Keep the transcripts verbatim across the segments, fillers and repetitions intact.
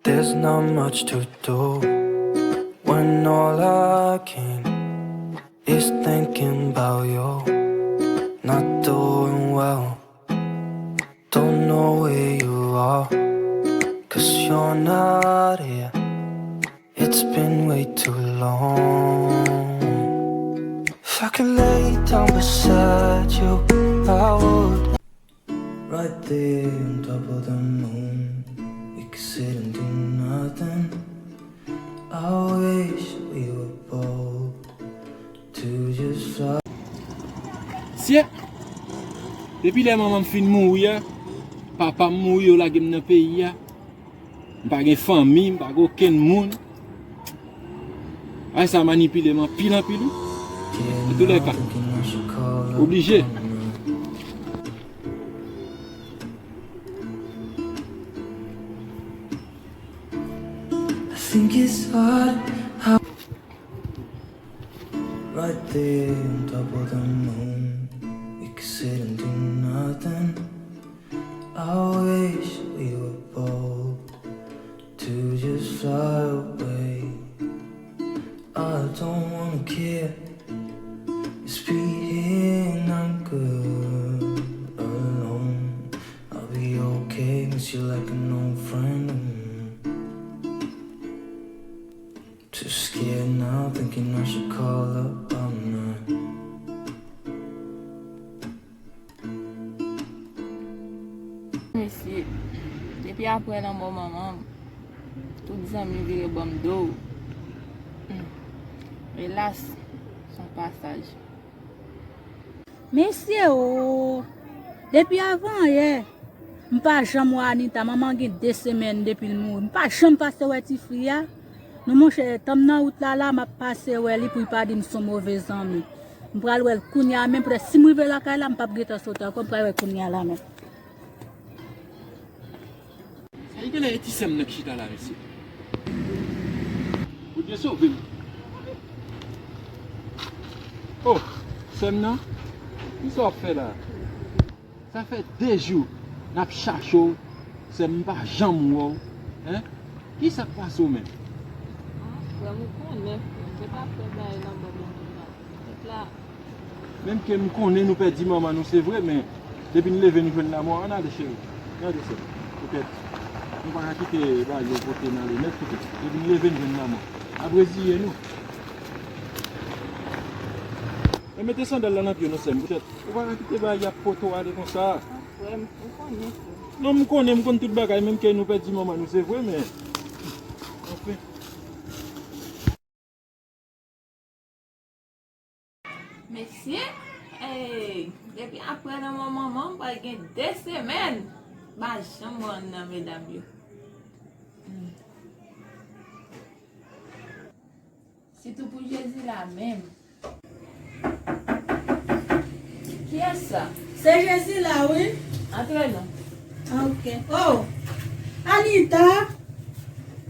There's not much to do when all I can is thinking about you. Not doing well, don't know where you are, 'cause you're not here. It's been way too long. If I could lay down beside you, I would. Right there on top of the moon, we could sit and do nothing. I wish we were bold to just fly. Sye, depi lè manman m fin mouri a, papa m mouri, yo lage m nan peyi a. M pa gen fanmi, m pa gen okenn moun. Ay sa manipile m anpil anpil wi. Antoulèka, oblije. I think it's hard how right there on top of the moon, we could sit and do nothing. I wish we were bold to just fly away. I don't wanna care. Just be here and I'm good alone. I'll be okay, miss you like an old friend. Mm. Too scared now, thinking I should call up all night. Mesye, depi apre lanmò manman m, tout zanmi vire ban m do. Hmm. Elas, se yon pasaj. Mesye o, depi avan yè, m pa janm wè Anita. Manman gen de semèn depi l mouri. M pa janm pase wè tifi a. Non, monchè, tan m nan wout la, la, m ap pase wè li pou l pa di m se yon move zanmi. M pral wè l kounye a menm, poutèt si m rive lakay la, m p ap gentan sot ankò, m pral wè l kounye a la menm. Sa ki genlè e ti sè m nan ki chita la, mesye? Bondye sove m. Oh, sè m nan, kisa w ap fè la? Sa fè de jou n ap chache w, sè m, m pa janm wè w. Hen? Kisa k pase w menm? Ah, frè m, ou konnen, frè m, se pa fè bagay nan bon moman nan. Tout la. Menm ke m konnen nou pèdi manman nou, se vre, men depi n leve, nou jwenn lanmò. Ann ale, cheri. Ann ale, sè m. Poutèt nou pa ka kite bagay yo pote n ale nèt, poutèt depi n leve, n jwenn lanmò. N ap reziye nou. E mete sandal la nan pye w non, sè m, poutèt ou pa ka kite bagay y ap pote w ale konsa. Frè m, ou konnen, frè m. Non, m konnen, m konn tout bagay, menm ke nou pèdi manman nou, se vre, men anfen. Mesye, eh, depi apre lanmò manman m, pral gen de semèn, m pa janm wè youn nan medam yo. Hmm. Sitou pou Jezi la menm. Kiyès sa? Se Jezi la, wi. Antre non. Ah, ok. Oh! Anita!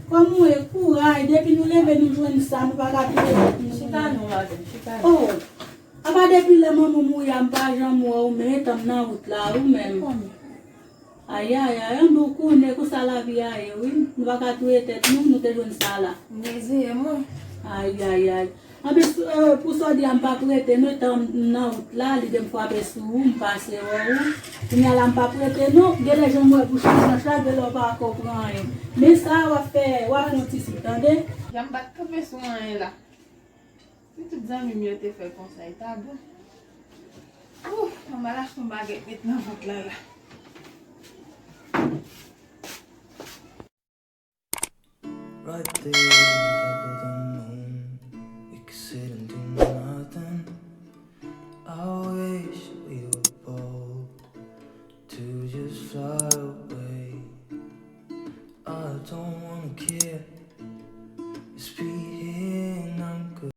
Kòman w ye? Kouray, depi nou leve, nou jwenn sa, nou pa ka touye tèt nou. Chita non, madanm, chita non. Oh! Apa depi lè manman w mouri a, m pa janm wè w, men tan m nan wout la, wi, menm. Ayayay, anben w konnen konsa lavi a ye, wi. Nou pa ka touye tèt nou, nou te jwenn sa la. M reziye m, wi. Ayayay. Anben, sou, eh, pou sa w di a, m p ap rete, non, etan m nan wout la, lide m frape sou ou, m pase wè ou. Kounye a la, m p ap rete, non. Genlè jan m wè bouch ou blanch la, genlè w pa ko pran anyen. Men sa a, w ap fè, w ap fè yon ti sik, tande? Jan m pa t kanpe sou anyen la. Si tout zanmi m yo te fè konsa, e ta bon. Ouf, m al achte yon bagèt met nan vant la la. Right there on top of the moon, we could sit and do nothing. I wish we were bold to just fly away. I don't wanna care.